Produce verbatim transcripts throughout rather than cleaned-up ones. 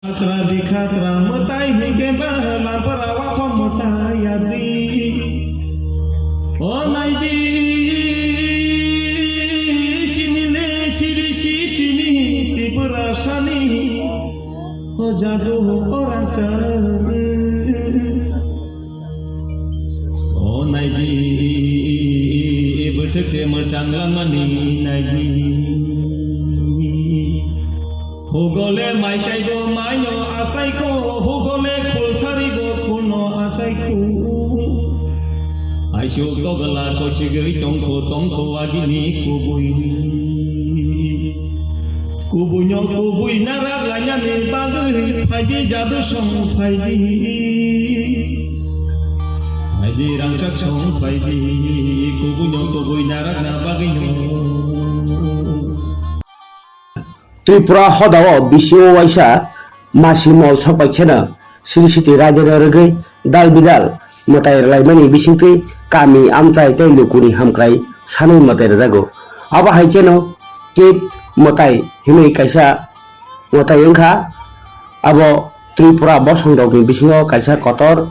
Khatra bikhatra mwtai hinkhe ba lampara wathok mwtai yadi. O naidi, sinile siri sitini Tripura sani. O jadu o rangsa. O naidi, bwswk se mwchang langmani naidi. Hugole maitaibo maino achaikho, hugole khulsaribo khulno achaikho. Aisuk togla kosigwi tongkho, tongkho agini kubui. Kubuino kubui narak lainani bagwi phaidi jadu song phaidi. Phaidi rangchak song phaidi, kubuino kubui narakna bagwino. Tripura hodao bisingo waisa masi mol sokbai kheno siri siti raida rwgwi dal bidal mwtai rwlaimani bisingtwi kami amchai tei lukuni hamkrai sanwi mwtai rwjago. Abo hai kheno Kit mwtai hinwi kaisa mwtai wngkha. Abo Tripura bosongrokni bisingo kaisa kotor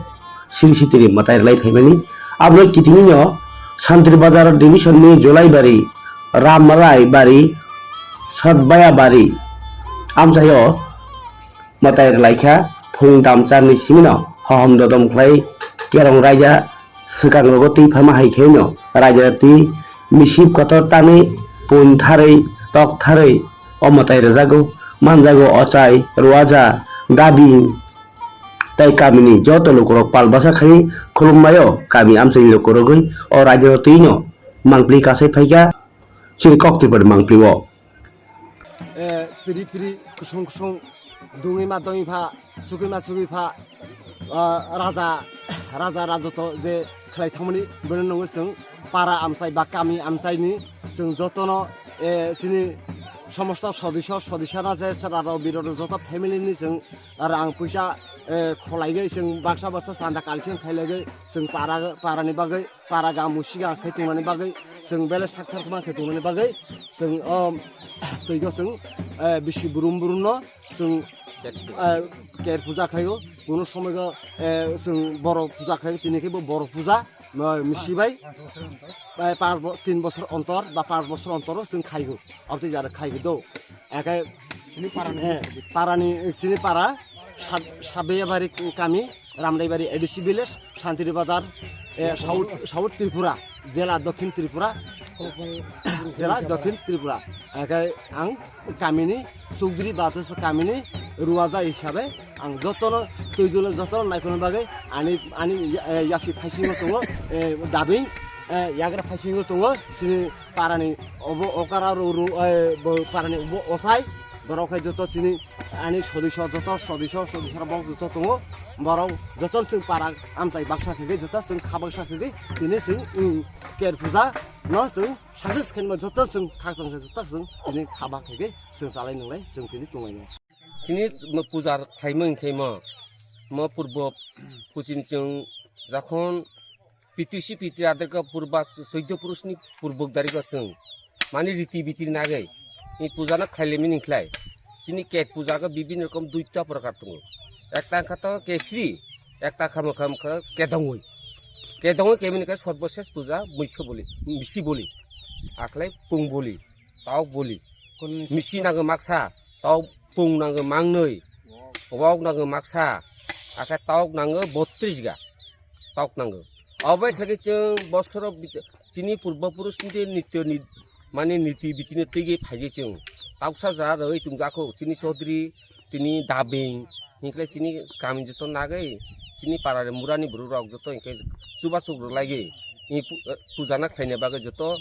siri sitiri mwtai rwlai phaimani. Aboni kitingino Santri Bazar division ni Jolaibari, Ramraibari, Satbayabari amchaio mwtai rwlaikha. Phung damcharni simino hohom dodom khlai kerong raida swkang rogo twi pharma hai khe no raida twi misip kotor tani pun tharwi tok tharwi o mwtai rwjago. Manjago ochai, ruaja, dabi tei kamini joto lukurok pal bwsa khai khulumbaio kami amchaini lukurogwi o raida twi no mangpli kasai phaikha chini kok Tripura mangpli o. Eh, piri piri kusung kusung dungwi ma dongwi pha, chukwi ma chukwi pha, ah, raja, raja rajoto je khlai thangmani, bono nungo chwng para amchai ba kami amchaini chwng jotono, eh, chini somosto sodisyo, sodisana je chwrarok birorok joto family ni chwng rang puisa, eh, kholaigwi chwng baksa baksa chanda collection khailaiwi chwng para, parani bagwi para gamu siga khe tongmani bagwi, chwng bele sakthar khma khe tongmani bagwi, chwng o twigo chwng, eh, bisi burum burum no chwng, eh, ker puja khlaio. Kuno somoigo, eh, chwng borok puja khlaio, tini khe bo borok puja, eh, misi bai, eh, panch bo-, tin bosor ontor ba panch bosor ontor chwng khaio. Abtwi jara khaio do. Eke, eh, parani, chini para, Sab-, Sabeyabari kami, Ramdaibari A D C village, Santiri Bazar, eh, South, South Tripura, jela Dokhin Tripura, jela Dokhin Tripura. Eke ang kamini, Sugdri Batas kamini, ruaja hisabe, ang jotono, tuidule jotono naikon bagwi, ani, ani, eh, yaksi phaisingo tongo, eh, dabing, eh, yagra phaisingo tongo, sini parani obo okara ru, ru, eh, bo parani obo osai, borok hai joto chini ani sodisyo joto sodisyo sodisyo borok joto tongo, borok joto chwng para amchai baksa khe joto chwng kha baksa khe tini chwng, mm, ker puja no chwng success khenma joto chwng khakchang khe joto chwng tini kha bak khe chwng chalai nunglai chwng tini tonglaino. Chini puja khlaima wngkhe mo, mo purbo puchini chwng jokhon Piti si piti adarga purba soido purusni purbok darigo chwng. Mani riti biti nagwi. I puja no khailemi ni khlai. Chini ket puja go bibin rokom duita prokar tongo. Ekta wngkha to kesri, ekta kha mokha mokha kedongwi. Kedongwi kemini khe sorbosesh puja muiso boli, misi boli. Akhlai pung boli. Tok boli. Misi nango maksa, tok pung nango mangnoi, wok nango maksa, akhe tok nango botris ga, tok nango. Obo khlai chwng bosoro bit-, chini purbo purus ni nityo ni, mane niti bitini twigwi phaigwi chwng. Toksa ja rwi tongjakho chini sodri, tini dabing, hinkhe chini kami joto nagwi, chini parani murani borok rok joto hinkhe chubachu rwlaigwi, i pu-, puja no khlaina bagwi joto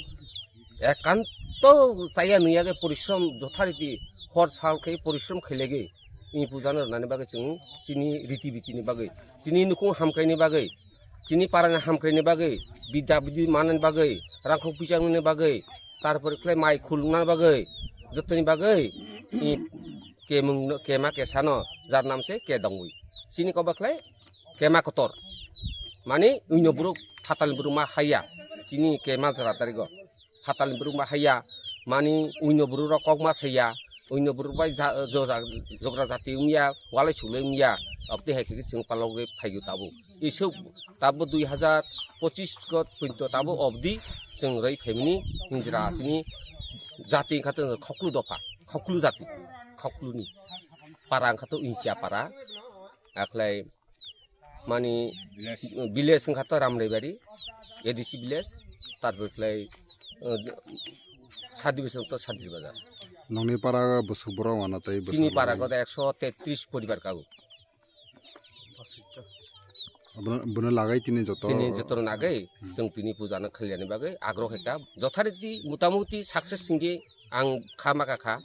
ekanto chaya nungya khe porishrom jothariti hor sal khe porishrom khailaiwi i puja no rwnani bagwi chwng chini riti biti ni bagwi, chini nukhung hamkrai ni bagwi, chini parani hamkrai ni bagwi, bidya bidi manani bagwi, rangkhok pisa nani bagwi, tarpore khlai mai khulna bagwi, jotoni bagwi i kemung no, kema kesano jar nam se kedongwi. Chini koba khlai kema kotor. Mani uino borok phatal borok ma haya. Chini kema jara tarigo. Phatal borok ma haya. Mani uino borok rok kok ma saya. Oino borok bai ja-, jo-, ja-, jogra jati wngya, walai sulai wngya, abdi hai khe chwng palogwi phaigo tabuk. Isuk tabuk dui hazar pochis go punto tabuk obdi chwng rwi phaimani hinjra asini jati wngkha to khoklu dopha, khoklu jati, khokluni para wngkha to Insia para, akhlai mani village wngkha to Ramraibari, A D C village, tarpor khlai, uh, sub division to Sadri Bazar. Nongni para bwswk borok wano tei bwswk Chini para rok? Goda ekso tetris poribar kago. Bono, bono lagai tini joto. Tini joto nagai, hmm, chwng tini puja no khalyani bagwi agrok ekta. Jothariti motamuti success singwi ang kha maka kha.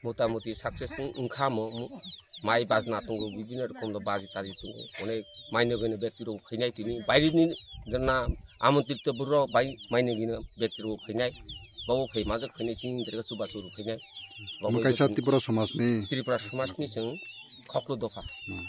Motamuti success wng-, wngkha mo, mo, mai bajna tongo, bibhinno rokom do baji taji tongo. Onek mainogwino bekti rok phainai tini, baireni jona amontrito borok bai mainogwino bekti rok phainai. Bobo phai majak phainai, chini derga chuba churu phainai. Bobo Omo kaisa ito Tripura somajni. Tripura somajni chwng khoklo dopha. Hmm.